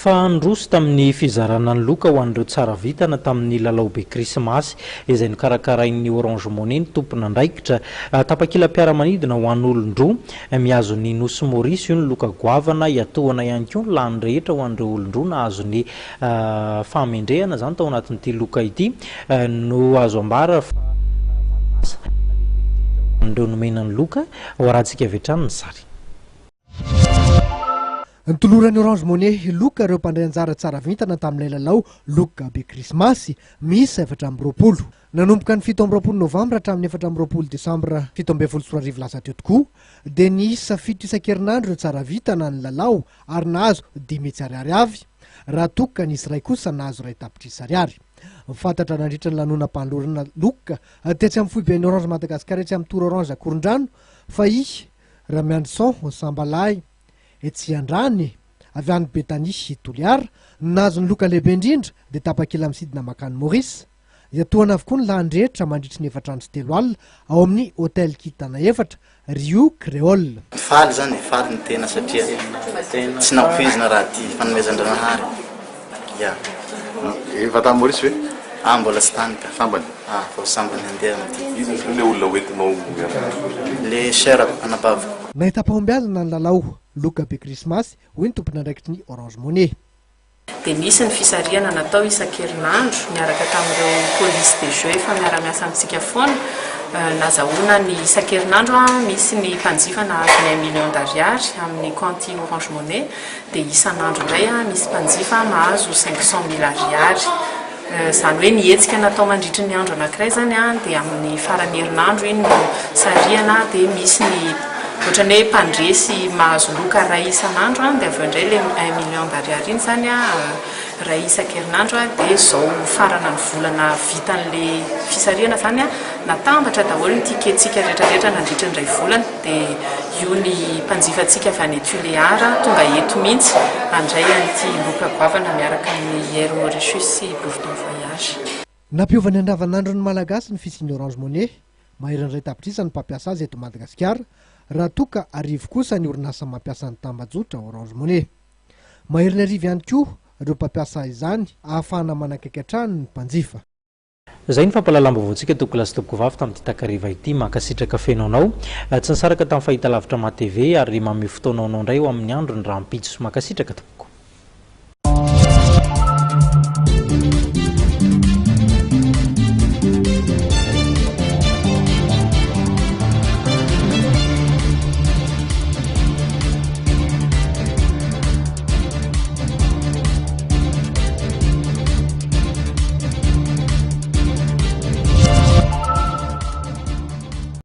Fa niroso tamin'ny fizarana ny loka ho an'ireo tsara vintana tamin'ny lalao be krismasy izay nokarakarain'ny Orange Money ny tompon'andraikitra. Tapakilam-piaramanidina ho an'olon-droa mihazo ny Nosy Maurice io ny loka goavana hiatohana ihany koa ny lany rehetra ho an'ireo olon-droa nahazo ny fahamendrehana izany tao anatin'ity loka ity no azo ambara fa valin'asa lehibe indrindra ho an'ireo nomena ny loka. Ho arahantsika avy hatrany ny sary. Notoloran'ny Orange Money loka ireo mpandray anjara tsara vintana tamin'ilay lalao Loka Be Krismasy miisa 24. Nanomboka ny 27 novambra hatramin'ny 24 desambra 2017 lasa teo tokoa dia niisa fito isan-kerinandro ireo tsara vintana ny lalao ary nahazo 500 ariary avy raha toa ka nisy iray kosa nahazo iray tapitrisa ariary. Fantatra nandritra ny lanonam-panolorana loka tetsy amin'ny foiben'ny Orange Madagascar etsy amin'ny Tour Orange Ankorondrano fa i Ramiandrison Sambalahy etsy Andrany, avy any Betania Toliara, no nahazo ny loka lehibe indrindra dia tapakila misidina mankany Maurice. Iantohana avokoa ny lany rehetra mandritry ny efatra andro sy telo alina ao amin'ny Hotel Kintana efatra, Rio Créole. Faly zany e, faly ny tena satria tsy nampoizina raha ty fanomezan-dRanahary. Ya. Efa tany Maurice ve? Ah mbola tsy tany ka. Sambany? Ah vao sambany handeha amin'ity. Iza izy ireo ilay olona hoentinao miaraka? Le sœur-ko, anabaviko. Nahitam-pahombiazana ny lalao Loka be Krismasy, hoy ny tompon'andraikitry ny Orange Money. Dia nisy ny fisarihana natao isan-kerinandro niaraka tamin'ireo police des jeux efa miara-miasa amintsika foana. Nazahoana ny isan-kerinandro misy ny mpanjifa nahazo ny un million d'ariary amin'ny kaonty Orange Money dia isan'andro indray misy mpanjifa mahazo cinq cent mille ariary. Izany hoe ny hetsika natao mandritry ny andro anankiray izany dia amin'ny faran'ny herinandro iny no sarihana dia misy ny ohatran'ny hoe mpandresy mahazo loka iray isan'andro dia avy eo indray ilay un million d'ariary iny izany iray isan-kerinandro dia izao farana ny volana vitan'ilay fisarihana izany natambatra daholo ny ticket-ntsika rehetra rehetra nandritra ny iray volana dia io ny mpanjifantsika avy any Tuléar tonga eto mihitsy handray an'ity loka goavana miaraka amin'ny Air Mauritius sy Bourdon Voyage. Nampiova ny andavanandron'ny Malagasy ny fisian'ny Orange Money. Maherin'ny iray tapitrisa ny mpampiasa azy eto Madagasikara, raha toa ka arivo kosa ny orinasa mampiasa ny tambajotra Orange Money. Maherin'ny arivo ihany koa ireo mpampiasa izany ahafahana manakaiky hatrany ny mpanjifa. Izay ny fampahalalam-baovaontsika tompokolahy sy tompokovavy tamin'ity takariva ity. Mankasitraka feno anao. Tsy nisaraka tamin'ny fahitalavitra MATV ary manome fotoana ho anao indray ho amin'ny andron'ny rahampitso. Mankasitraka tompoko.